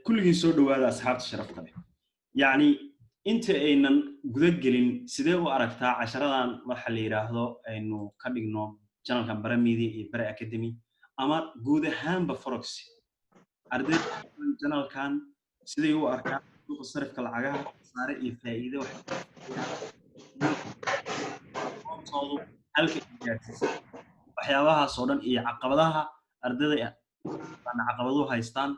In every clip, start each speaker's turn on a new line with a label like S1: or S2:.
S1: Kulligiin soo dhawaada, asxaabta sharafta leh. Yacni inta aynan guda gelin, sidee u aragtaa casharadan waxa la yidhaahdo aynu ka dhigno channelkan Bara Media iyo Bare Academy ama guud ahaanba forex? Ardayda channelkan siday u arkaan suuqa sarifka lacagaha, khasaare iyo faa'iido, wax aqoontoodu halka ay gaarsiisay, waxyaabahaas oo dhan iyo caqabadaha ardayda caqabaduhu haystaan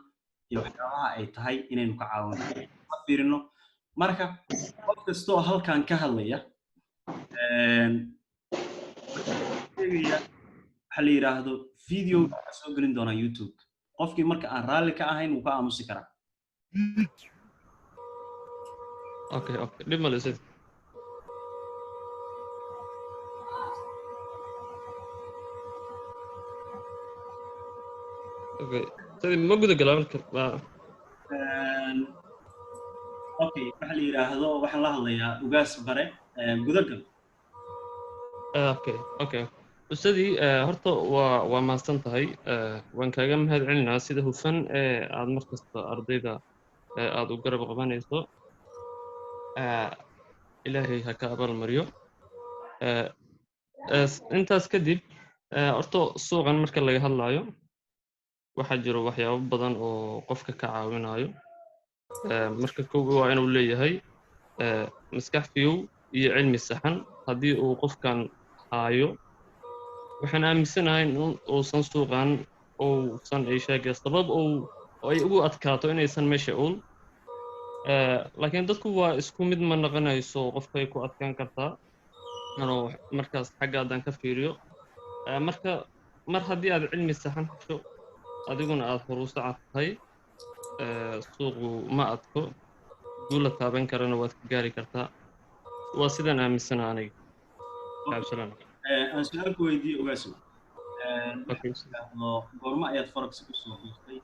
S1: iyo waxyaabaha ay tahay inaynu ka caawino ka fiirino. Marka qof kasta oo halkan ka hadlaya sheegaya waxa la yidhaahdo video waxaa soo gelin doonaa YouTube. Qofkii marka aan raalli ka ahayn wuu ka aamusi karaa.
S2: Okay, dhib male sid. Okay, sidii ma guda galaa marka
S1: Okay, waxa la yidhaahdo waxaan la hadlayaa Ugaas Bare, gudagal.
S2: Okay, ustadii, horta waa mahadsan tahay. Waan kaaga mahad celinaa sida hufan ee aad mar kasta ardayda aad u garab qabanayso. Ilaahay ha ka abaalmariyo. Intaas kadib, horta suuqan marka laga hadlayo waxaa jiro waxyaabo badan oo qofka ka caawinayo. Marka kow waa inuu leeyahay maskax fiyow iyo cilmi saxan. Haddii uu qofkan haayo, waxaan aaminsanahay in uusan suuqan uusan ay sheegay sabab uu oo ay ugu adkaato inaysan meesha uul. Laakiin dadku waa isku mid, ma noqonayso, qofkay ku adkaan kartaa anoo markaas xagga haddaan ka fiiriyo. Marka mar haddii aad cilmi saxan hesho, adiguna aad horusaca tahay, suuqu ma adko, guul la taaban karana waad ka gaari kartaa. Waa sidaan aaminsana aniga, Cabdisalaan.
S1: Aan su-aal ku weydiiye, Ogaasow. Goormo ayaad forex kusoo biirtay?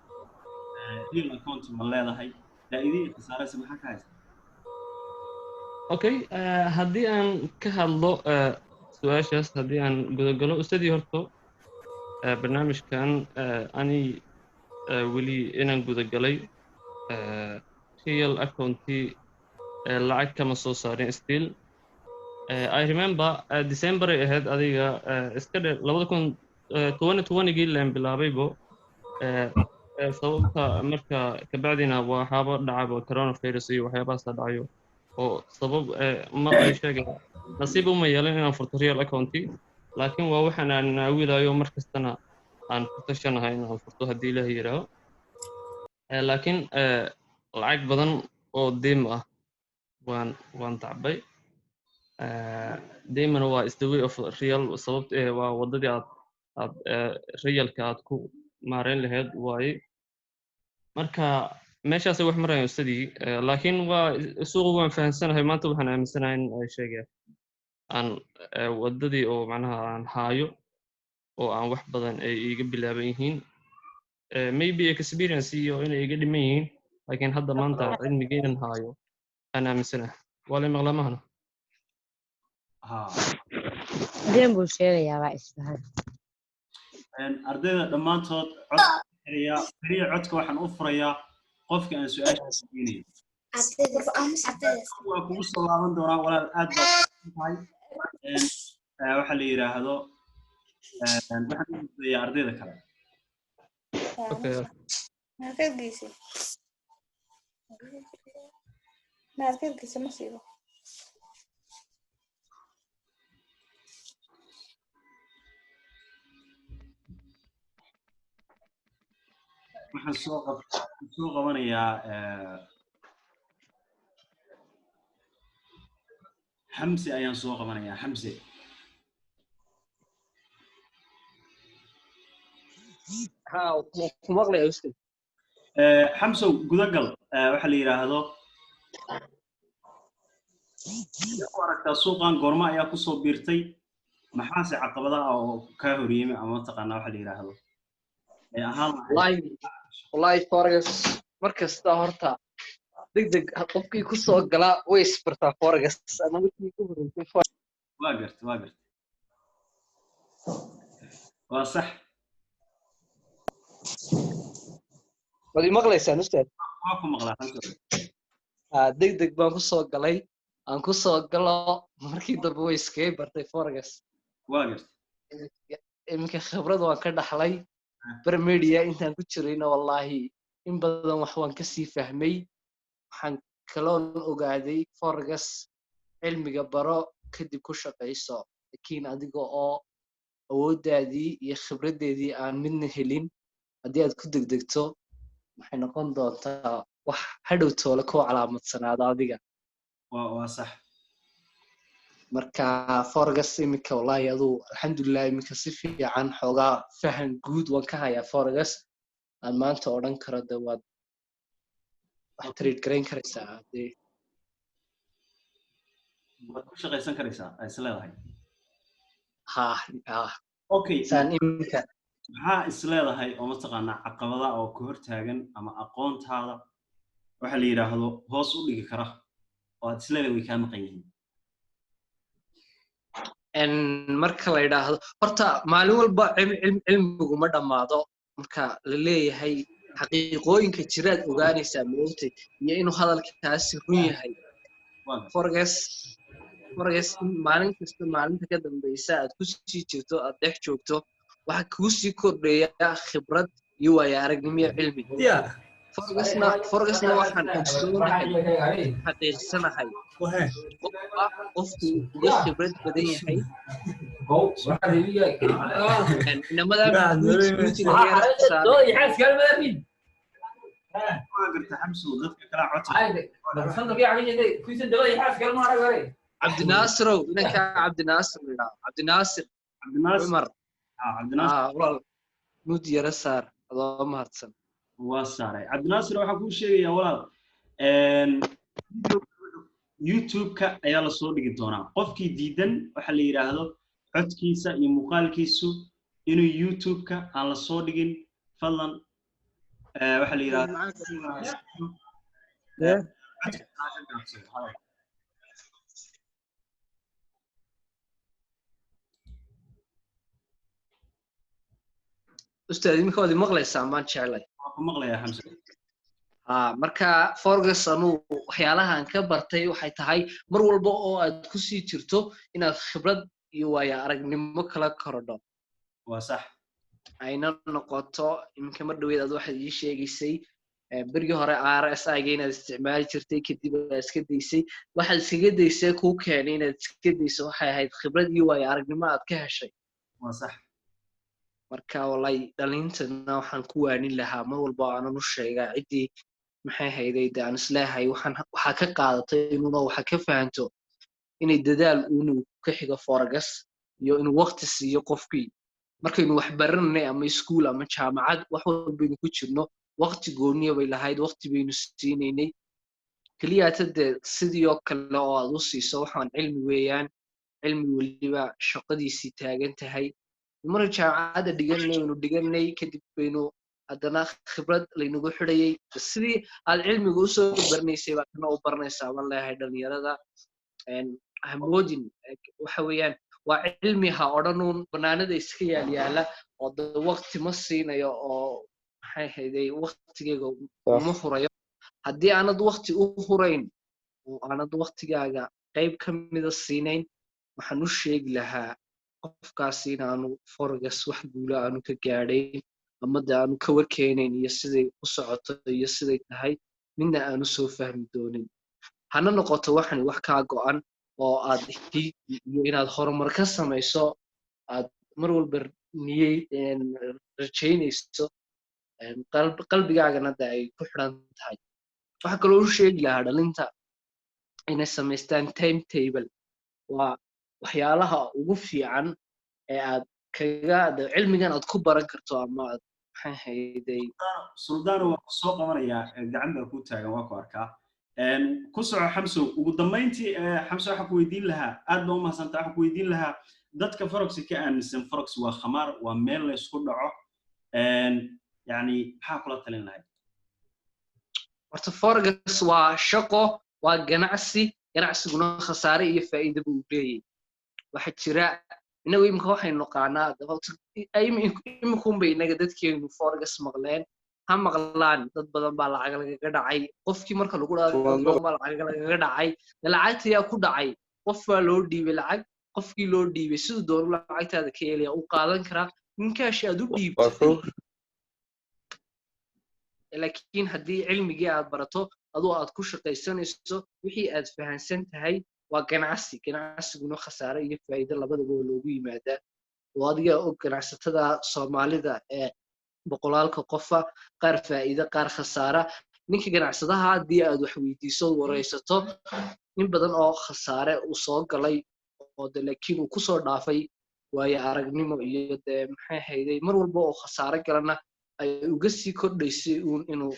S1: Real account ma leedahay? Faa'iido iyo khasaarese maxaa ka haysta?
S2: Okay, haddii aan ka hadlo su-aashaas, haddii aan gudagalo, ustadii, horto barnaamijkan ani weli inaan gudagalay real accounti lacag kama soo saarin still. I remember December ay ahayd adiga iska dhe 2020-gii leen bilaabaybo. Sababta marka kabacdina waxaaba dhacaba coronavirus iyo waxyaabahaasa dhacayo oo sabab ma ay sheegay nasiib uma yeelan inaan furto real accounti, laakiin waa waxaan aan naawilayo, mar kastana aan ku tashanahay inaan furto haddii Ilaah yidhaaho. Laakiin lacag badan oo deem ah waan tacbay. Deemana waa is the way of real, sababta waa waddadii aad realka aad ku maareyn lahayd waaye. Marka meeshaasay wax marayaan, ustadii. Laakiin waa suuqa waan fahamsanahay. Maanta waxaan aaminsanahay in ay sheegeen aan waddadii oo macnaha aan haayo oo aan wax badan ay iiga bilaaban yihiin, maybe experience iyo inay iga dhiman yihiin, laakiin hadda maanta cilmigii inaan haayo aan aaminsanahay. Waa lay maqlaa mahana?
S1: Ha.
S3: Been buu sheegayaa, waa isfahan.
S1: Ardayda dhammaantood codka xirayaa, keliya codka waxaan u furayaa qofka aan su-aasha weydiinayo. Waa kugu soo laaban doonaa, walaal, aad baad tahay. Waxa la yidhaahdo waxaan u gudbayaa ardayda kale.
S2: Okay.
S4: Maarkadgiisi maarkadgiisa ma siibo.
S1: Waxaan soo qabanayaa Xamse ayaan soo qabanayaa, Xamse.
S5: Ha, ku maqlaya, ustad.
S1: Xamsow, gudagal. Waxa la yidhaahdo sidee ku aragtaa suuqan? Goorma ayaa kusoo biirtay? Maxaase caqabadaha oo kaa horyimi ama mataqaanaa waxa la yidhaahdo ay ahaan lahayd?
S5: Wallahi forex mar kasta horta degdeg qofkii ku soo galaa way isbartaa forex ama wixii ku horeysay.
S1: Waa garta, waa sax.
S5: Waad i maqlaysaan, ustaad?
S1: Waa ku maqlaa, Xamso.
S5: Deg deg baan kusoo galay, aan kusoo galo, markii dambe way iskaga bartay forex.
S1: Waa garta.
S5: Iminka khibrad waan ka dhaxlay Barmedia intaan ku jirayna, wallaahi in badan wax waan kasii fahmay. Waxaan kaloon ogaaday forex cilmiga baro, kadib ku shaqayso, laakiin adiga oo awooddaadii iyo khibraddeedii aan midna helin, haddii aad ku degdegto, waxay noqon doontaa wax hadhow toole kuu calaamadsanaada adiga.
S1: Waa sax.
S5: Marka forex iminka, wallahi aduu alxamdulilah, iminka si fiican xoogaa fahan guud waan ka hayaa forex aan maanta odhan karo de waad wax trade garayn karaysaa dee.
S1: Waad ku shaqaysan karaysaa ay is leedahay?
S5: Ha ha.
S1: Okay.
S5: Saan iminka.
S1: Maxaa is leedahay oo mataqaanaa caqabada oo ku hortaagan ama aqoontaada waxa la yidhaahdo hoos u dhigi kara oo aad is leedahay way kaa maqan yihiin?
S5: Marka la yidhaahdo horta maalin walba cilmigu ma dhammaado. Marka la leeyahay xaqiiqooyinka jiraad ogaanaysaa, maogtay, iyo inuu hadalkaasi run yahay. Forex in maalin kasta maalinta ka dambeysa aad ku sii jirto, aad dhex joogto, waxaa kuu sii kordhaya khibrad iyo waayo aragnimo iyo cilmi. Forexna waxaan ogsoonahay, xaqiiqsanahay, qofba qofku uga khibrad badan yahay. Inamada mutiga yara saaray.
S1: Waa garta, Xamsu, dadka kala codsa.
S5: Cabdinaasirow, inanka Cabdinaasir la yidhaahdo, Cabdinaasir.
S1: Cabdinaasir.
S5: Cumar.
S1: Ah, Cabdinaasir.
S5: Ah, walaal mute yara saar adoo mahadsan.
S1: Waa saaray. Cabdinaasir, waxaa kuu sheegayaa walaal, YouTube-ka ayaa lasoo dhigi doonaa. Qofkii diidan waxa la yidhaahdo codkiisa iyo muuqaalkiisu inuu YouTube-ka aan lasoo dhigin, fadlan waxa la yidhaahdo codka ka gaabsado.
S5: Ustaad, iminka waad i maqlaysaa maan jeclay?
S1: Waa ku maqlayaa, Xamse.
S5: Ha, marka forex anuu waxyaalahan ka bartay waxay tahay mar walba oo aad kusii jirto inaad khibrad iyo waayo aragnimo kala korodho.
S1: Waa sax.
S5: Ayna noqoto iminka mar dhaweyd aad waxaad ii sheegaysay berigii hore RSI-ga inaad isticmaali jirtay, kadib aad iska daysay. Waxaad iskaga daysay kuu keenay inaad iska dayso waxay ahayd khibrad iyo waayo aragnimo aad ka heshay.
S1: Waa sax.
S5: Marka wallahi dhalintana waxaan ku waanin lahaa mar walba oo aanan u sheegaa ciddii maxay hayday de aan isleeyahay waxaan waxaa ka qaadatay inuuna waxa ka fahanto inay dadaal uunu ka xigo forex iyo inuu waqti siiyo qofkii. Markaynu wax baranay ama iskuul ama jaamacad, wax walbaynu ku jirno, waqti gooniya bay lahayd, waqti baynu siinaynay keliyaata dee sidii oo kale oo aad u siiso. Waxaan cilmi weeyaan, cilmi weliba shaqadiisii taagan tahay. Marka jaamacadda dhiganay baynu dhiganay, kadib baynu haddana khibrad laynagu xidhayay. Sidii aad cilmiga usoo baranaysay baa kana u baranaysaa baan leeyahay dhalinyarada. Hamoodin waxa weeyaan waa cilmi, ha odhanuun banaanada iska yaal yaala oo de waqti ma siinayo oo maxay hayday waqtigeyga uma hurayo. Haddii aanad waqti u hurayn oo aanad waqtigaaga qayb ka mida siinayn, waxaan u sheegi lahaa qofkaasi inaanu forex wax guula aanu ka gaadhayn ama de aanu ka warkeenayn iyo siday u socoto iyo siday tahay midna aanu soo fahmi doonin. Hana noqoto waxani wax kaa go'an oo aad iyo inaad horumar ka samayso, aad mar walba niyey rajaynayso, qalbigaagana de ay ku xidhan tahay. Waxaa kaloo u sheegi lahaa dhalinta inay samaystaan time table. Waa waxyaalaha ugu fiican ee aad kaga cilmigan aad ku baran karto ama aad maxay hayday.
S1: Suldaano, waa ku soo qabanayaa, gacan baa kuu taagan, waa ku arkaa. Ku soco, Xamsow. Ugu dambayntii, Xamso, waxaan ku weydiin lahaa, aad baa u mahadsantaa, waxaan ku weydiin lahaa dadka forex ka aaminsan forex waa khamaar, waa meel la isku dhaco, yani maxaa kula talin lahayd?
S5: Horta forex waa shaqo, waa ganacsi, ganacsiguna khasaare iyo faa'iido buu leeyahay. Waxaa jira inagu imika waxaynu naqaanaa, imikuunbay inaga dadkeenu forex maqleen. Ha maqlaan, dad badan baa lacag lagaga dhacay. Qofkii marka lagu dhaado dad badan baa lacag lagaga dhacay, lacagta yaa ku dhacay? Qof baa loo dhiibay lacag. Qofkii loo dhiibay siduu doono lacagtaada ka helaya, uu qaadan karaa ninkaashi aad u dhiibtay. Laakiin haddii cilmigii aad barato, adoo aad ku shaqaysanayso wixii aad fahansan tahay, waa ganacsi. Ganacsiguna khasaare iyo faa'iido labadaba waa loogu yimaadaa, oo adiga og ganacsatada Soomaalida ee boqolaalka qofa, qaar faa'iido, qaar khasaara. Ninka ganacsadaha haddii aad wax weydiiso, waraysato, in badan oo khasaare uu soo galay oo de laakiin uu kusoo dhaafay waayo aragnimo iyo dee maxay hayday, mar walba oo khasaare galana ay uga sii kordhaysay uun inuu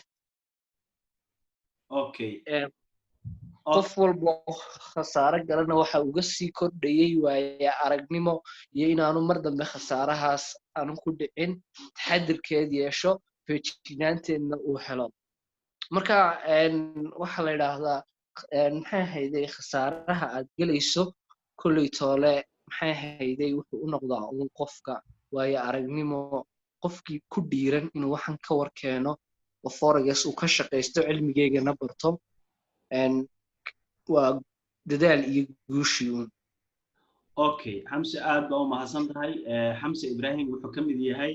S5: qof walba oo khasaare galana waxa uga sii kordhayay waaye aragnimo iyo inaanu mar dambe khasaarahaas aanu ku dhicin, taxadirkeed yeesho, feejignaanteedna uu helo. Marka waxaa la yidhaahdaa, maxay hayday, khasaaraha aad gelayso kolley toole, maxay hayday, wuxuu u noqdaa uun qofka waayo aragnimo. Qofkii ku dhiiran inuu waxan ka war keeno oo forex uu ka shaqaysto, cilmigeygana barto, waa dadaal iyo guushii uun.
S1: Okay, Xamse, aad baa u mahadsan tahay. Xamse Ibrahim wuxuu ka mid yahay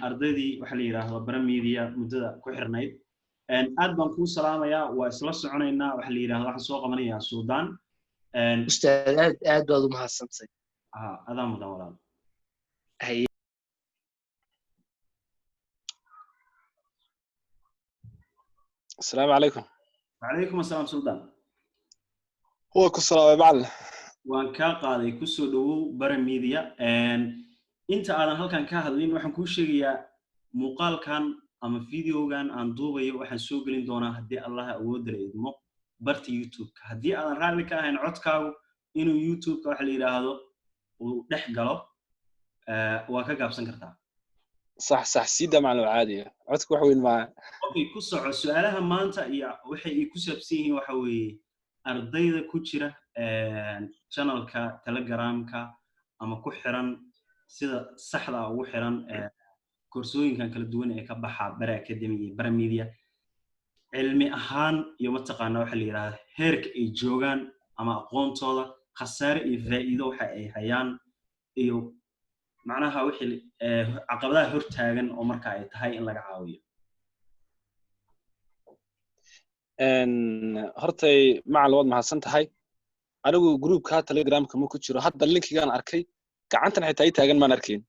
S1: ardaydii waxa la yidhaahdo Bara Media muddada ku xirnayd. Aad baan kuu salaamayaa, waa isla soconaynaa. Waxa la yidhahdo waxaan soo qabanayaa Suudaan.
S5: Ustaad, aad aad baad u mahadsantay.
S1: Adaa mudan, walaal.
S5: Haye.
S6: السلام عليكم.
S1: وعليكم السلام سلطان.
S6: هو كسر معلم.
S1: Waan kaa qaaday. Kusoo dhawow Bara Media. Inta aadan halkan ka hadlin, waxaan kuu sheegayaa muuqaalkan ama videogan aan duubayo waxaan soo gelin doonaa, haddii Allaha awoodda la idmo, barta YouTube-ka. Haddii aadan raalli ka ahayn codkaagu inuu YouTube-ka waxa la yidhaahdo uu dhex galo, waa ka gaabsan kartaa.
S6: صح صح، سيدا معلم، عادي، codku wax weyn maaha.
S1: Okay, ku soco. Su-aalaha maanta iyo waxay ay ku saabsan yihiin waxa weeye ardayda ku jira channelka Telegramka ama ku xiran, sida saxda ah ugu xiran koorsooyinkan kala duwan ee ka baxa Bara Academy iyo Bara Media, cilmi ahaan iyo mataqaana waxa la yidhahda heerka ay joogaan ama aqoontooda, khasaare iyo faa'iido waxa ay hayaan, iyo macnaha wixii caqabadaha hortaagan oo marka ay tahay in laga caawiyo.
S6: Hortay macalin, waad mahadsan tahay. Anigu groupka Telegramka ma ku jiro. Hadda linkigaan arkay, gacantan xitaa ii taagan maan arkayn.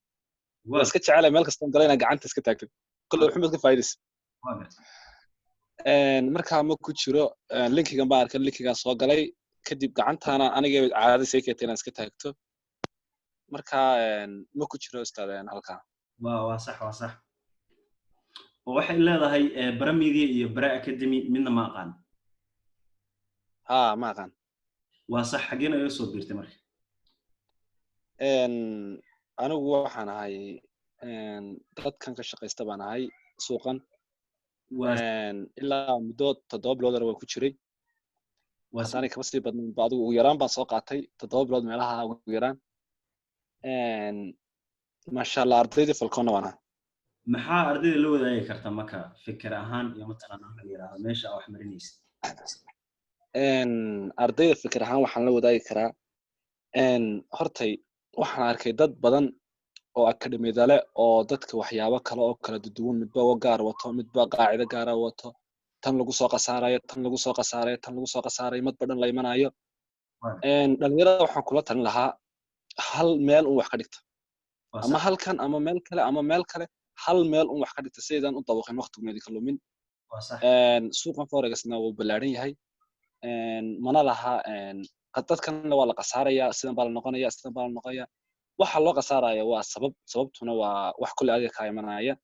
S6: Waa iska jecelay meel kastaan gala inaan gacanta iska taagto, kolle wuxumaad ka faa'idaysa.
S1: Waa gartay.
S6: Markaa ma ku jiro. Linkigan baan arkay, linkigaan soo galay kadib gacantaana aniga caadada sii keentay inaan iska taagto. Marka ma ku jiro, ustaad, halkaa.
S1: Waa sax, waa sax. Oo waxay leedahay Bara Media iyo Bara Academy midna ma aqaan.
S6: Ha, ma aqaan.
S1: Waa sax. Xaggeen ayaga soo biirtay marka?
S6: Anigu waxaan ahay dadkan ka shaqaysta baan ahay suuqan. Ilaa muddo 7 bilood waan ku jiray. Haddaanay kaba sii badnayn ba, adigu ugu yaraan baan soo qaatay 7 bilood meelaha ugu yaraan. Maasha Allah, ardaydii Falconna waan ahay.
S1: Maxaa ardayda la wadaagi karta marka, fikir ahaan iyo mataqaana waxa la yidhahdo meesha aa wax marinaysa?
S6: Ardayda fikir ahaan waxaan la wadaagi karaa, hortay waxaan arkay dad badan oo akademiyada leh oo dadka waxyaabo kale oo kala duwan, midba gaar wato, midba qaacido gaara wato, tan lagu soo qasaarayo, tan lagu soo qasaarayo, tan lagu soo qasaarayo, madba dhan la imanayo. Dhalinyarada waxaan kula talin lahaa hal meel un wax ka dhigta, ama halkan ama meel kale ama meel kale, hal meel un wax ka dhigta sidaydaan u dabaqin, waqtiguna idinka lumin. Suuqan forexna wuu ballaaran yahay, mana laha dadkanna waa la qasaaraya, sidan baa la noqonaya, sidan baa la noqonaya. Waxa loo qasaaraya waa sabab, sababtuna waa wax kulle adiga kaa imanaya.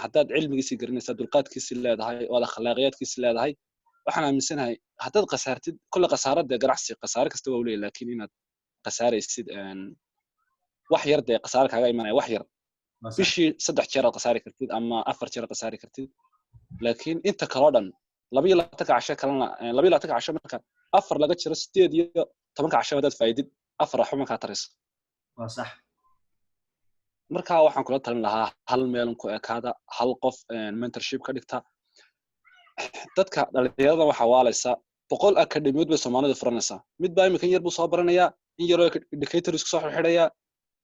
S6: Haddaad cilmigiisii garanaysaa, dulqaadkiisii leedahay oo aad akhlaaqiyaadkiisii leedahay, waxaan aaminsanahay haddaad qasaartid kulle khasaaro dee ganacsi khasaare kasta waa u leeyahay, laakiin inaad khasaaraysid wax yar dee khasaare kaaga imanaya wax yar, bishii 3 jeer aad khasaari kartid ama 4 jeer aad khasaari kartid, laakiin inta kaloo dhan 22-ka casho kalena, 22-ka casho marka 4 laga jiro, 18-ka casho haddaad faa'idid, 4 waxba markaa tarayso.
S1: Waa sax.
S6: Marka waxaan kula talin lahaa hal meelun ku ekaada, hal qof mentorship ka dhigta. Dadka dhalinyarada waxaa waalaysa 100 akademiyood bay Soomaalida furanaysaa. Mid baa imika in yar buu soo baranayaa, in yaroo indicator isku soo xidhayaa,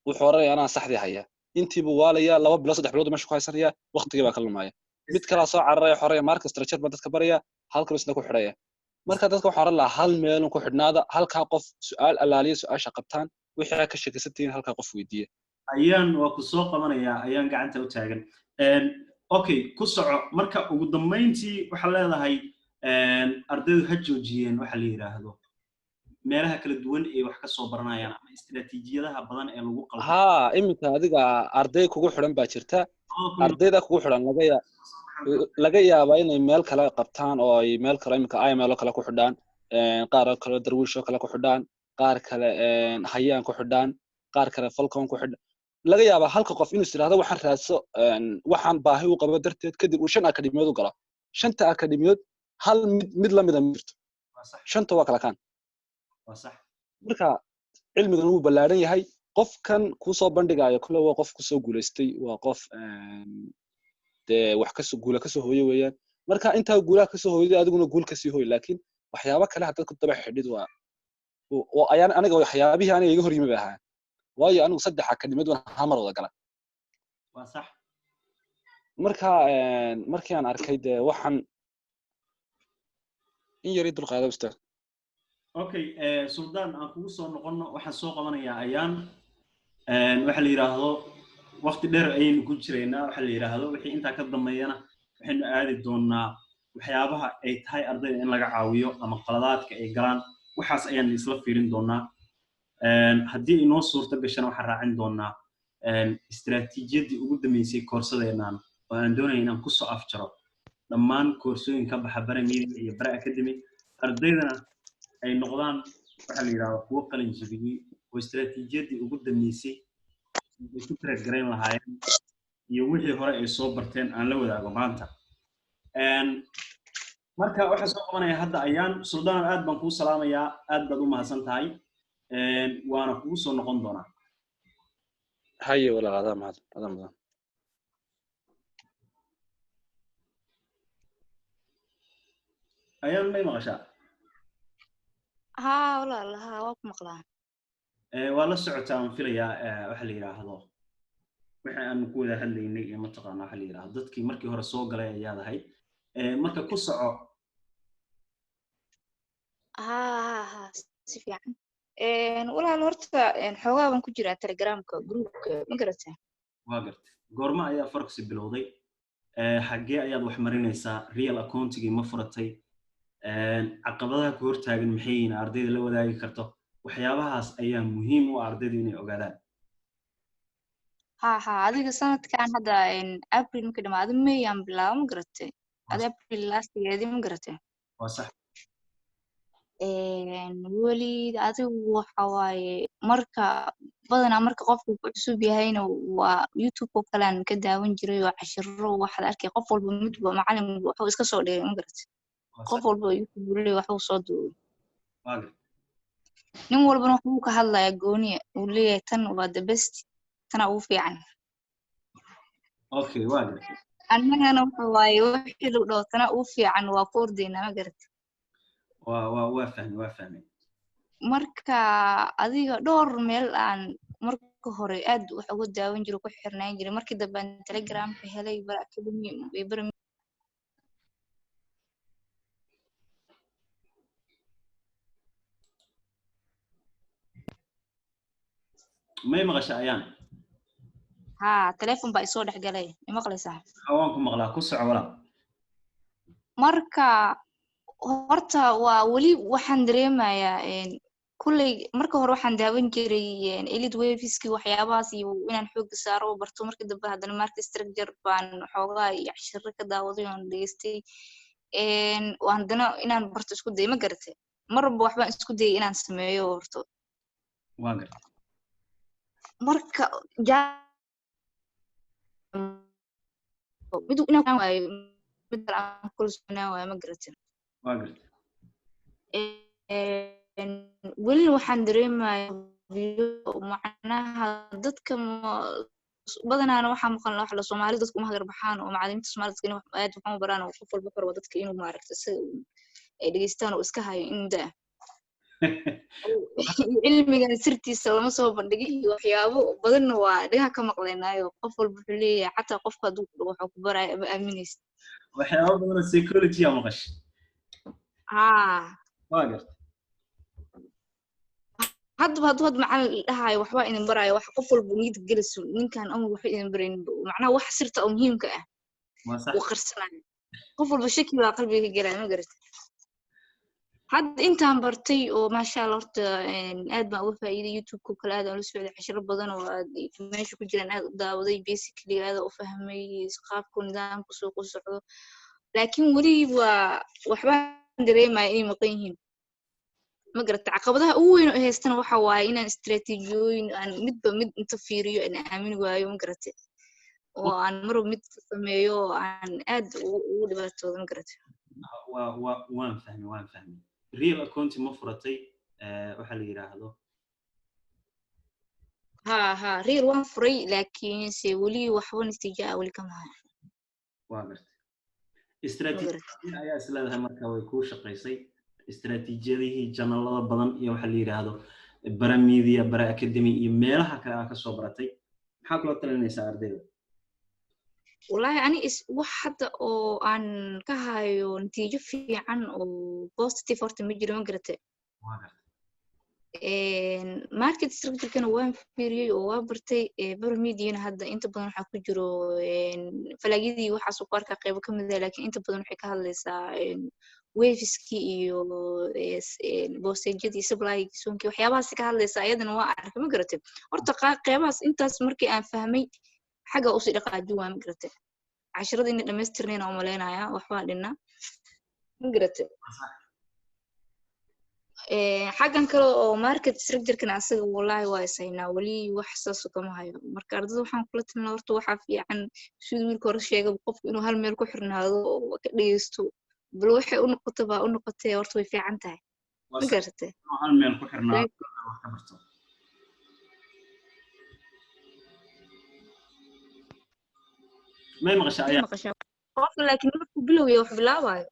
S6: wuxuu oranayaa anaa saxdii haya, intii buu waalayaa, 2 bilood 3 bilood meesha ku haysanaya, waqtigii baa ka lumaya. Mid kalaa soo cararaya, xoraya market structure baa dadka baraya, halkan isna ku xidhaya. Marka dadka waxaan oran lahaa hal meelun ku xidhnaada, halkaa qof su'aal allaaliya su'aasha qabtaan, wixii aad ka sheekaysantihiin halkaa qof weydiiya.
S1: Ayaan waa ku soo qabanayaa, ayaan gacanta u taagan. Okay, ku soco. Marka ugu dambayntii waxaa leedahay ardaydu ha joojiyeen waxa la yidhaahdo meelaha kala duwan ee wax ka soo baranayaan ama istiraatiijiyadaha badan ee lagu qaldo.
S6: Haa, iminka adiga arday kugu xidhan baa jirta, ardayda kugu xidhan laga yaabaa inay meel kale qabtaan oo ay meel kale iminka IML oo kale ku xidhaan, qaar oo kale Darwiish oo kale ku xidhaan, qaar kale Hayaan ku xidhaan, qaar kale Falcon ku xidhaan. Laga yaabaa halka qof inuu is yidhaahdo waxaan raadso, waxaan baahi u qabo darteed, kadib uu 5 akademiyood u galo. 5ta akademiyood hal mid la mida ma jirto, 5ta waa kala kaan. Marka cilmigan wuu ballaaran yahay. Qofkan kuu soo bandhigayo kule waa qof kusoo guulaystay, waa qof dee wax kasoo guula kasoo hooye weeyaan. Marka intaa guulaha kasoo hooyday adiguna guul kasii hooy, laakiin waxyaabo kale haddaad ku daba xidhid waa ayaan aniga waxyaabihii aniga iga hor yimi bay ahaan, waayo anigu 3 akademiyad waan hal mar wada gala. Marka markii aan arkay dee waxaan in yar ii dulqaada ustaad.
S1: Okay, Suldaan, aan kugu soo noqonno. Waxaan soo qabanayaa ayaan. Waxa la yidhaahdo waqti dheer ayaynu ku jiraynaa, waxa la yidhaahdo wixii intaa ka dambeeyana waxaynu aadi doonaa waxyaabaha ay tahay ardayda in laga caawiyo ama qaladaadka ay galaan, waxaas ayaan isla fiirin doonaa. Haddii inoo suurto gashana waxaan raacin doonaa istiraatiijiyaddii ugu dambeysay koorsadeennan oo aan doonaya inaan kusoo afjaro dhammaan koorsooyin ka baxa Bara Media iyo Bara Academy, ardaydana ay noqdaan waxa la yidhahdo kuwo qalin jebiyey oo istiraatiijiyaddii ugu dambeysay ay ku trade garayn lahaayeen iyo wixii hore ay soo barteen aan la wadaago maanta. Marka waxaan soo qabanaya hadda ayaan. Suldaan, aad baan kuu salaamayaa, aad baad u mahadsan tahay, waana kugu soo noqon doonaa.
S6: Haye walaal, adaa mahad, adaa mudan.
S1: Ayaan, may maqashaa?
S4: Haa walaal, haa waa ku maqlaa.
S1: Waa la socotaa aan filayaa waxa la yidhaahdo wixii aanu ku wada hadlaynay iyo mataqaana waxa la yidhaahdo dadkii markii hore soo galay ayaad ahayd. Marka ku soco.
S4: Haa haa haa, si fiican. Walaal horta xoogaa baan ku jiraa Telegramka groupka, ma garataa?
S1: Waa gartay. Goorma ayaa forex bilowday? Xaggee ayaad wax marinaysaa? Real accountigii ma furatay? Caqabadaha ku hortaagan maxay yihiin ardayda la wadaagi karto? Waxyaabahaas ayaa muhiim u ah ardaydu inay ogaadaan.
S4: Haa haa, adiga sanadkan hadda April markii dhamaado May aan bilaabo, ma garatay? Adi April lastigeedii, ma garatay?
S1: Waa sax.
S4: Weli adigu waxa waaye marka badanaa marka qofku ku cusub yahayna waa YouTube oo kale aan ka daawan jiray oo cashiro waxaad arkay qof walba midba macalin wuxuu iska soo dhigay, ma garatay? Qof walba YouTube buu leeyahay, waxbuu soo duubay. Nin walbana wuxuu ka hadlayaa gooniya uu leeyahay tan waa the best, tana ugu fiican.
S1: Okay, waa gartay.
S4: Annagana waxa waaye wixii lagu dhaho tana ugu fiican waa ku ordaynaa, ma garatay?
S1: Waa fahmay, waa fahmay.
S4: Marka adiga dhowr meel aan marka hore aad wax uga daawan jiray, ku xirnaan jiray, markii dambe aan Telegramka helay, Bara Academy iyo Bara.
S1: May maqasha ayaan?
S4: Haa, telefoon baa isoo dhex galay, ma maqlaysaa?
S1: Waan ku maqlaa, ku soco walaal.
S4: Marka horta waa weli waxaan dareemayaa kulley marka hore waxaan daawan jiray Elliott Waveski waxyaabahaas iyo inaan xoogga saaro oo barto. Markii dambe haddana market structure baan xoogaa iyo cashiro ka daawaday oon dhegeystay, waan haddana inaan barto isku dayay, ma garatay? Mar walba waxbaan isku dayay inaan sameeyo horto.
S1: Waa gartay.
S4: Marka mid inaan waayo mid kale aan kalsoonaan waayo, ma garatay?
S1: Waa gartay.
S4: Welina waxaan dareemayaa macnaha dadka Badanaana waxaa maqan wax la Soomaali dadku uma hagar baxaan, oo macallimiinta Soomaalida dadka inay aad wax uma baraan, oo qof walba karwa dadka inuu maaragta si ay dhegeystaan oo iska hayo in muddo ah. Cilmigan sirtiisa lama soo bandhigin iyo waxyaabo badanna waa dhagaha ka maqlaynaayo. Qof walba wuxuu leeyahay, xataa qofka hadduu ku dhaho waxuu ku baraya ama aaminaysid.
S1: Waxyaabo badan oo psychology aa maqashay.
S4: Haa.
S1: Waa garta.
S4: Haddaba hadduu had macallin dhahayo waxbaa idin baraayo, wax qof walba niyad gelayso, ninkan ama waxba idin baraynin, macnaha wax sirta oo muhiimka ah
S1: waa sax
S4: uu qarsanayo, qof walba shaki baa qalbiga ka gelaya, ma garata? Hadda intaan bartay oo maasha Allah, horta aad baan uga faa'iiday. YouTube-ka kale aad aan ula socday, cashiro badan oo aad meesha ku jiraan aad u daawaday. Basically aad u fahmay qaabku nidaamka suuqa u socdo, laakiin weli waa waxbaan dareemaya inay maqan yihiin, ma garata? Caqabadaha ugu weyn oo haystana waxa waaye inaan istiraatiijiyooyin aan midba mid inta fiiriyo aan aamini waayo, ma garate? Oo aan marba mid sameeyo oo aan aad ugu dhibaatoodo, ma garate?
S1: Waa waa waan fahmay, waan fahmay. Real account ma furatay, waxa la yidhaahdo?
S4: Ha, real waan furay, laakiinse weli waxba natiijo ah weli kama hayo.
S1: Waa gartay.
S4: Ma
S1: Istiraatiiji
S4: garate?
S1: ayaa is leedahay marka way kuu shaqaysay istiraatiijiyadihii channelada badan iyo waxa la yidhaahdo Bara Media, Bara Academy iyo meelaha kale aa kasoo baratay, maxaa kula talinaysaa ardayda?
S4: Wallahi ani is wax hadda oo aan ka hayo natiijo fiican oo positive horta ma jiro, ma garate?
S1: Waa gartay.
S4: Market structure-kana waan fiiriyey oo waa bartay. Bara Mediana hadda inta badan waxaa ku jiro falaagyadii, waxaas ku arkaa qeybo ka mid ah, laakiin inta badan waxay ka hadlaysaa waveski iyo boostejadii, supply zonekii, waxyaabahaas ka hadlaysaa ayadana waa arkay, ma garatay? Horta qeybahaas intaas markii aan fahmay xagga usii dhaqaajin waa, ma garatay? Casharada inay dhamaystirnayna umaleynaya, waxbaa dhinna, ma garatay? Xaggan kale oo market structure-kana asaga wallahi waa ishaynaa, weli wax saas kama hayo. Marka ardada waxaan kula talin, horta waxaa fiican siduu wiilka hore sheegay, qofku inuu hal meel ku xirnaado oo ka dhegeysto, bal waxay u noqoto baa u noqotee, horta way fiican tahay, ma garatay?
S1: Hal meel ku xirnaado, wax ka barto. May maqashaa ayaa?
S4: Maqashaa qofka, laakiin markuu bilowya wax bilaabayo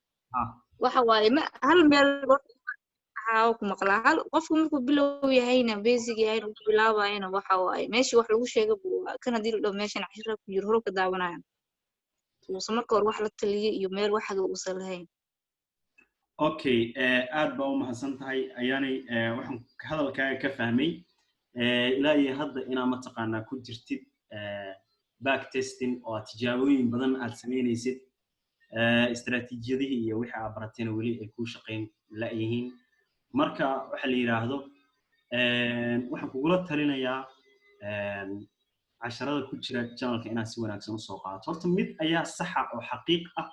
S4: waxa waaye ma hal meel waxaa ku maqlaa. Hal qofku markuu bilow yahayna, basic yahayna, wax bilaabayana, waxa waaye meeshii wax lagu sheega buu kan haddii la dhaho meeshan cashira ku jiro hore ka daawanaya, uusan marka hore wax la taliya iyo meel waxaga uusan lahayn.
S1: Okay, aad baa u mahadsan tahay ayaanay. Waxaan hadalkaaga ka fahmay ilaa iyo hadda inaa mataqaanaa ku jirtid back testing oo aad tijaabooyin badan aad samaynaysid, istaraatiijiyadihii iyo wixii aad baratayna weli ay kuu shaqayn la'yihiin. Marka waxa la yidhaahdo waxaan kugula talinayaa casharada ku jira channelka inaad si wanaagsan usoo qaadato. Horta mid ayaa saxa oo xaqiiq ah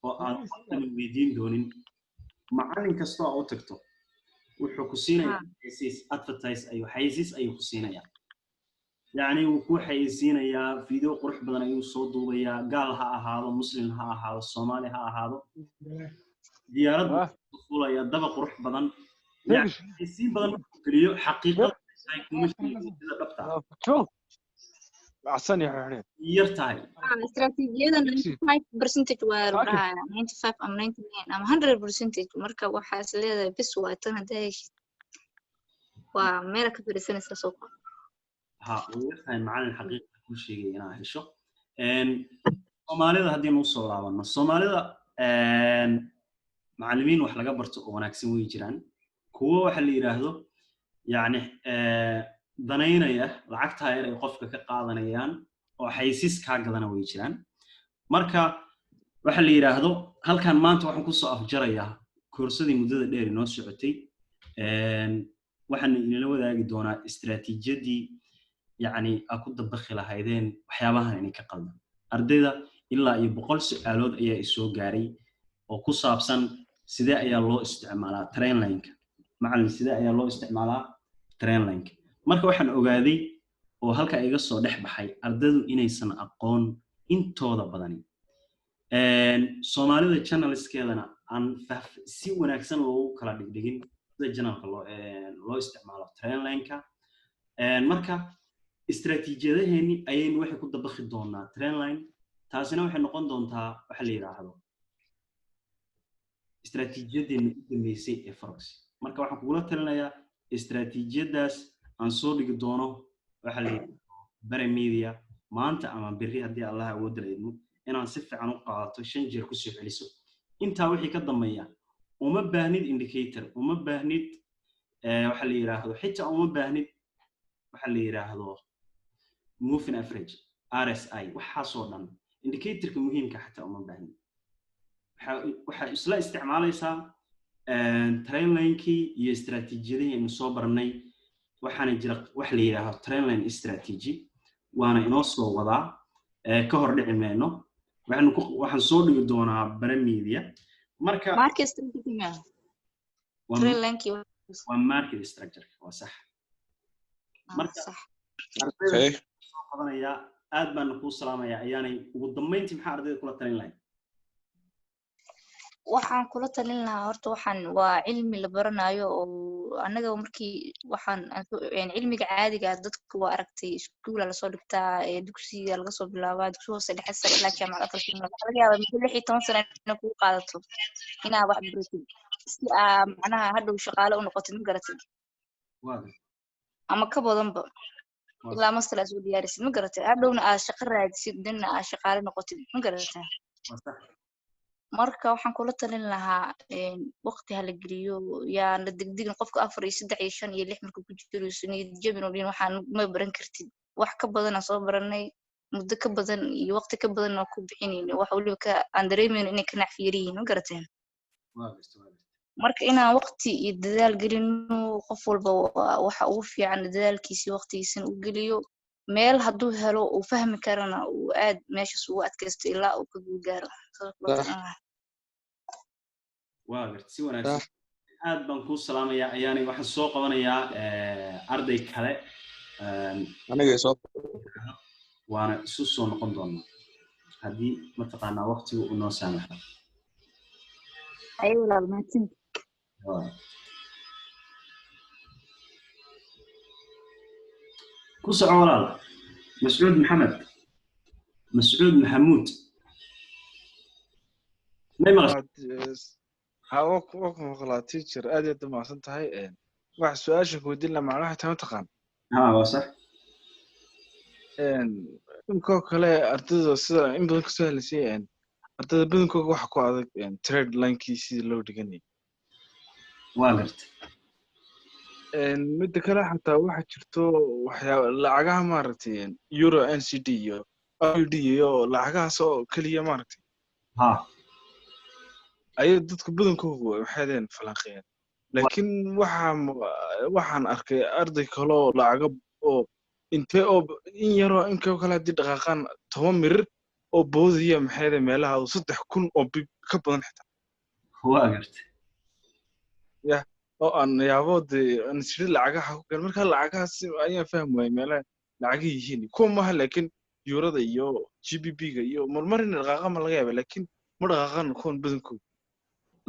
S1: oo aad qofkana weydiin doonin: macallin kastoo aad u tagto wuxuu ku siinayaa xayeysiis, advertise ayuu, xayeysiis ayuu ku siinayaa. Yacni wuu kuu xayeysiinayaa, video qurux badan ayuu soo duubayaa, gaal ha ahaado, muslim ha ahaado, Soomaali ha ahaado, diyaarad buu fuulayaa, daba qurux badan, yani xayeysiin badan markuu geliyo, xaqiiqada ay kuma sheegin sida dhabta ah. Yar tahay.
S4: Istaraatiijiyada 95% waa la dhahayaa, 95 ama 99 ama 100%. Marka waxaa is leedahay bis waa tan, haddaa heshid waa meela ka fadhiisanaysaa suuqa.
S1: Ha, way yar tahay macallin xaqiiqda kuu sheegaya inaad hesho. Soomaalida haddii nu soo laabanno, Soomaalida macallimiin wax laga barto oo wanaagsan way jiraan, kuwo waxa la yidhaahdo yacni danaynaya lacagtaa yar ay qofka ka qaadanayaan oo xaysiis kaa gadana way jiraan. Marka waxa la yidhaahdo halkan maanta waxaan kusoo afjarayaa koorsadii muddada dheer inoo socotay. Waxaan inala wadaagi doonaa istiraatiijiyadii yacni aa ku dabaqi lahaydeen waxyaabahan inay ka qaldan. Ardayda ilaa iyo 100 su'aalood ayaa isoo gaaray oo ku saabsan sidee ayaa loo isticmaalaa trendlineka, macallin, sidee ayaa loo isticmaalaa trendlineka. Marka waxaan ogaaday oo halka iga soo dhex baxay ardaydu inaysan aqoon intooda badani. Soomaalida channelskeedana aan si wanaagsan loogu kala dhigdhigin sida channelka loo isticmaalo trendlineka. Marka Istaraatiijiyadaheeni ayaynu waxay ku dabaqi doonaa trendline. Taasina waxay noqon doontaa waxa la yidhaahdo istaraatiijiyadeeni u dambeysay ee forex. Marka waxaan kugula talinayaa istaraatiijiyadaas aan soo dhigi doono waxa la yidhaahdo Bare Media maanta ama berri, haddii Allah awoodda la idmo, inaan si fiican u qaadato, 5 jeer kusoo celiso. Intaa wixii ka dambeeya uma baahnid indicator, uma baahnid waxa la yidhaahdo, xitaa uma baahnid waxa la yidhaahdo moving average, RSI, waxaasoo dhan. Indicatorka muhiimka xataa uma baahnid. Waxaa isla isticmaalaysaa trendlinekii iyo istaraatiijiyadihii aynu soo baranay. Waxaana jira wax la yidhaahdo trendline strategy, waana inoo soo wadaa, ka hor dhici mayno. Waxaan soo dhigi doonaa Bare Media. Marka
S4: market strategy ma trendlinekii?
S1: Waa market structure, waa sax. Marka
S4: sax.
S1: Ardayda soo qabanaya, aad baana kuu salaamaya. Ayaanay, ugu dambeyntii maxaa ardayda kula talin lahayd?
S4: Waxaan kula talin lahaa, horta waxaan waa cilmi la baranayo oo annaga markii waxaan yani cilmiga caadiga ah dadku waa aragtay, iskuula lasoo dhigtaa, dugsiga laga soo bilaabaa, dugsi hoose, dhexe, sare ilaa jaamacad, 4 sano. Waxaa laga yaabaa muddo 16 sano inay kugu qaadato inaa wax baratid si aa macnaha hadhow shaqaale u noqotid, ma garatid? Ama ka badanba, ilaa master aa soo diyaarisid, ma garatid? Hadhowna aad shaqo raadisid, danna aad shaqaale noqotid, ma garatid? Marka waxaan kula talin lahaa waqti hala geliyo, yaan la degdegin. Qofka 4 iyo 3 iyo 5 iyo 6 markuu ku jiro niyad jabin oo dhin waxaan ma baran kartid. Wax ka badan aan soo baranay, muddo ka badan iyo waqti ka badan oo ku bixinayno, wax waliba ka aan dareemayno inay ka nacfi yar yihiin, ma garateen? Marka inaan waqti iyo dadaal gelino, qof walba waxa ugu fiican dadaalkiisa iyo waqtigiisana u geliyo. Meel hadduu helo uu fahmi karana, uu aad meeshaas ugu adkaysto ilaa uu ka guul gaaro. Saas kula talin lahaa.
S1: Waa garta, si wanaagsan, aad baan kuu salaamayaa, Ayaanay. Waxaan soo qabanayaa arday kale.
S6: Aniga soo
S1: Waana isu soo noqon doonaa haddii mataqaanaa waqtigu uu noo saamaxo.
S4: Ayo walaal, mahadsanid.
S1: Ku soco walaal, Mascuud Maxamed, Mascuud Maxamuud, may maqashay?
S7: Ha, waa ku maqlaa teacher, aad iyo aad u mahadsan tahay. Wax su-aasha ku weydiin lahaa macnaha waxay tahay, mataqaan?
S1: Ha, waa sax.
S7: Inkoo kale ardayda sida in badan kasoo helisay, ardayda badankooga waxa ku adag trend linekii sidii loo dhiganayay.
S1: Waa garta.
S7: Midda kale, xataa waxa jirto waxyaaba lacagaha maaragtay euro NZD iyo AUD iyo lacagahaas oo keliya maaragtay ayay dadku badankoogu waxay deen falanqeeyaan, laakiin waxaan arkay arday kale oo lacago oo intee oo in yaroo inkoo kale haddii dhaqaaqaan 10 mirir oo boodaya, maxay deen, meelaha oo 3000 oo pip ka badan xitaa.
S1: Waa garta.
S7: Ya oo aan yaabo dee aan isiri lacagaha ku keen. Marka lacagahaas ayaan fahmi waayay meelaha lacagaha yihiin kuwa maaha, laakiin eurada iyo GBP-ga iyo marmar in dhaqaaqa ma laga yaaba, laakiin ma dhaqaaqaan kuwan badankooda.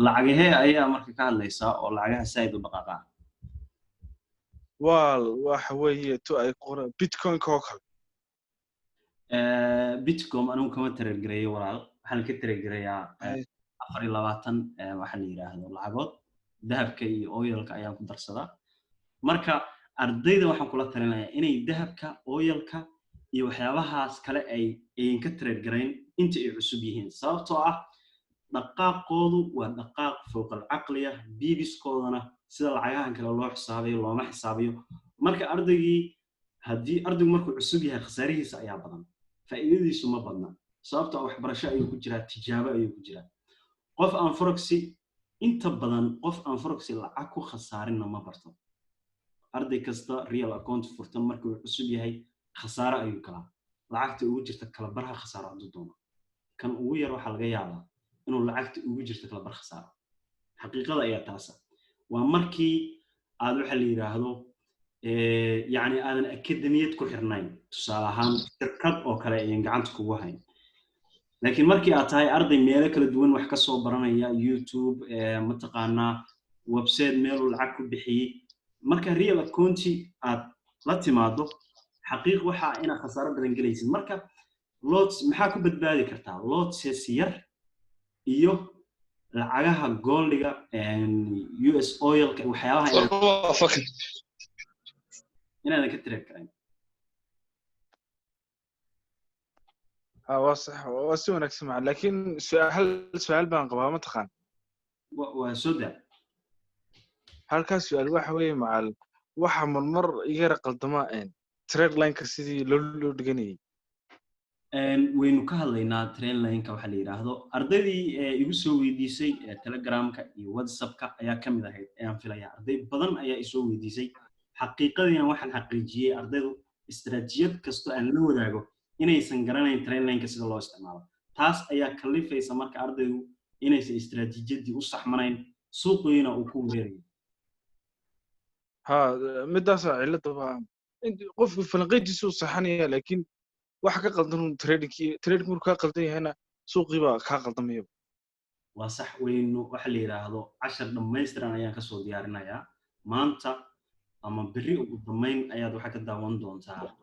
S1: Lacagahee ayaa marka ka hadlaysaa oo lacagaha saaid u dhaqaaqaa?
S7: Waa waxa weeye to ay qoran bitcoin-ka oo kale.
S1: Bitcoin anigu kama trade gareeyo walaal. Waxaan ka trade gareeyaa 24 waxa la yidhaahdo lacagood, dahabka iyo oilka ayaan ku darsadaa. Marka ardayda waxaan kula talinayaa inay dahabka, oilka iyo waxyaabahaas kale ay ayan ka trade garayn inta ay cusub yihiin, sababtoo ah dhaqaaqoodu waa dhaqaaq fowqal caqliya, pips-koodana sida lacagahan kale loo xisaabayo looma xisaabiyo. Marka ardaygii, haddii ardaygu markuu cusub yahay, khasaarihiisa ayaa badan, faa'iidadiisu ma badna, sababtoo ah waxbarasho ayuu ku jiraa, tijaabo ayuu ku jiraa. Qof aan forex-i inta badan, qof aan forex-i lacag ku khasaarinna ma barto. Arday kasta real account furta markuu cusub yahay khasaare ayuu kalaa, lacagta ugu jirta kala barha khasaaro hadduu doono. Kan ugu yar waxaa laga yaabaa inuu lacagta ugu jirta kala bar khasaaro. Xaqiiqada ayaa taasa. Waa markii aad waxa la yidhaahdo yacni aadan akademiyad ku xirnayn, tusaale ahaan shirkad oo kale ayan gacanta kugu hayn. Laakiin markii aad tahay arday meelo kala duwan wax ka soo baranaya, YouTube, mataqaanaa, website meeluu lacag ku bixiyey, marka real account-i aad la timaado. Xaqiiq waxaa inaad khasaaro badan gelaysid. Marka lots maxaa ku badbaadi kartaa? Lotses yar iyo lacagaha goldiga, US oilka, waxyaabaha inaadan ka trade karayn.
S7: Ha, waa sax, waa si wanaagsan macallin, laakiin hal su'aal baan qabaa, ma taqaan?
S1: Waa soo daa.
S7: Halkaas su'aal waxa weeye macallin, waxa marmar iga yara qaldama trend line-ka sidii loo dhiganayay.
S1: Waynu ka hadlaynaa trend line-ka waxa la yidhaahdo. Ardaydii igu soo weydiisay Telegramka iyo WhatsAppka ayaa ka mid ahayd ayaan filayaa. Arday badan ayaa isoo weydiisay. Xaqiiqadiina waxaan xaqiijiyey ardaydu istaraatiijiyad kasto aan la wadaago inaysan garanayn trend line-ka sida loo isticmaalo. Taas ayaa kalifaysa marka ardaygu inaysan istaraatiijiyadii u saxmanayn, suuqiina uu ku wareerayo.
S7: Ha, midaasaa cilladaba. Qofku falanqayntiisu u saxanaya, laakiin waxa ka qaldan un tradingkii. Trading markuu kaa qaldan yahayna, suuqii baa kaa qaldamaya.
S1: Waa sax. Waynu waxa la yidhaahdo cashar dhammaystiran ayaan kasoo diyaarinayaa. Maanta ama berri ugu dambayn ayaad waxaa ka daawan doontaa.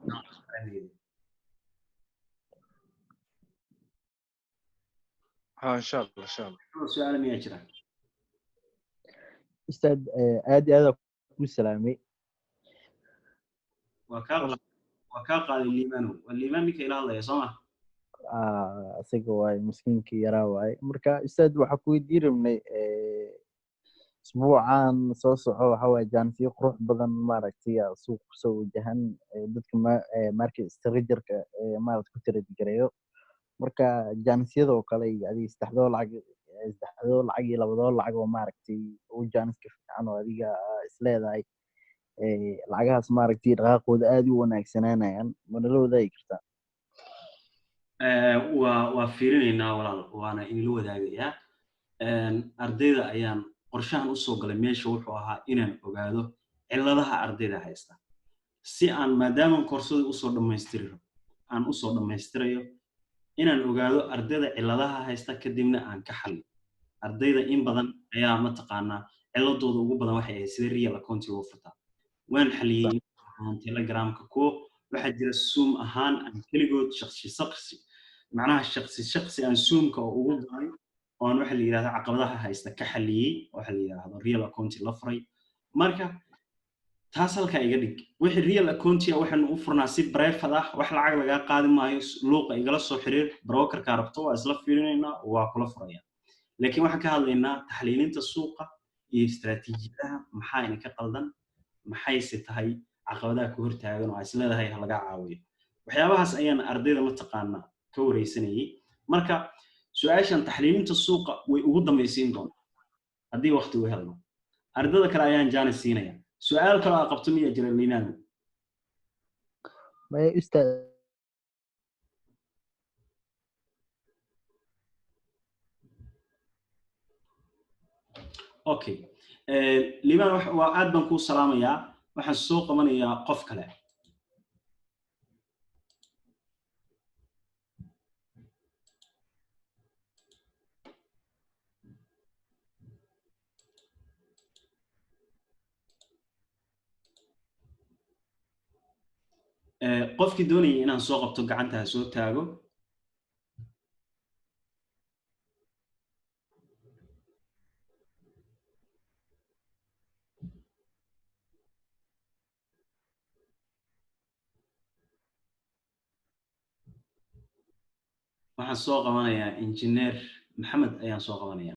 S7: Ha, insha Allah, insha Allah.
S1: Su-aal miyaa jira?
S8: Ustaad, aad iyo aad kuu salaamay.
S1: Waa kaa qaaday, Liimanow. Waa Liimaan ninka ila hadlaya, soo ma?
S8: Isaga waaye, miskiinkii yaraa waaye. Marka ustaad, waxaa ku weydiin rabnay, isbuucan soo soco waxa waaye jaanisyo qurux badan maaragtay suuq kusoo wajahan, dadka market structure-ka maaragta ku trade gareeyo. Marka jaanisyada oo kale iyo adiga saddexdoo lacag iyo labadoo lacag oo maaragtay u jaaniska fiican oo adiga isleedahay, lacagahaas maaragtay dhaqaaqooda aad u wanaagsanaanayaan, ma nala wadaagi kartaa?
S1: Waa fiirinaynaa walaal, waana inla wadaagayaa. Ardayda ayaan qorshahan usoo galay meesha wuxuu ahaa inaan ogaado cilladaha ardayda haysta, si aan maadaama koorsada usoo dhammaystiri aan usoo dhammaystirayo, inaan ogaado ardayda cilladaha haysta, kadibna aan ka xalliyo. Ardayda in badan ayaa mataqaanaa cilladooda ugu badan waxay ahayd sida real account loo furtaa. Waan xaliyey Telegramka. Kuwo waxaa jira Zoom ahaan aan keligood shaksi shaksi, macnaha shaksi shaksi aan Zoomka oo ugu galay oo aan waxa la yidhahdo caqabadaha haysta ka xaliyey, waxa la yidhahdo real account la furay. Marka taas halkaa iga dhig. Wixii real account ah waxaanu u furnaa si private ah, wax lacag lagaa qaadi maayo. Luuqa igala soo xiriir, brokerkaa rabto waa isla fiirinaynaa, waa kula furaya. Laakiin waxaan ka hadlaynaa taxliilinta suuqa iyo istaraatiijiyadaha. Maxaa idinka qaldan? Maxayse tahay caqabadaha ku hortaagan oo is leedahay ha laga caawiyo? Waxyaabahaas ayaan ardayda mataqaana ka wareysanayay. Marka su-aashan taxliilinta suuqa way ugu dambaysiin doontaa haddii waqti u helno. Ardayda kale ayaan jaanis siinaya. Su-aal kale aa qabto miyaa jira, Liinaano?
S8: Maya, ustaad.
S1: Okay, Liibaan, waa aad baan kuu salaamayaa. Waxaan soo qabanayaa qof kale. Qofkii doonayay inaan soo qabto gacanta ha soo taago. Waxaan soo qabanayaa Injineer Maxamed ayaan soo qabanaya.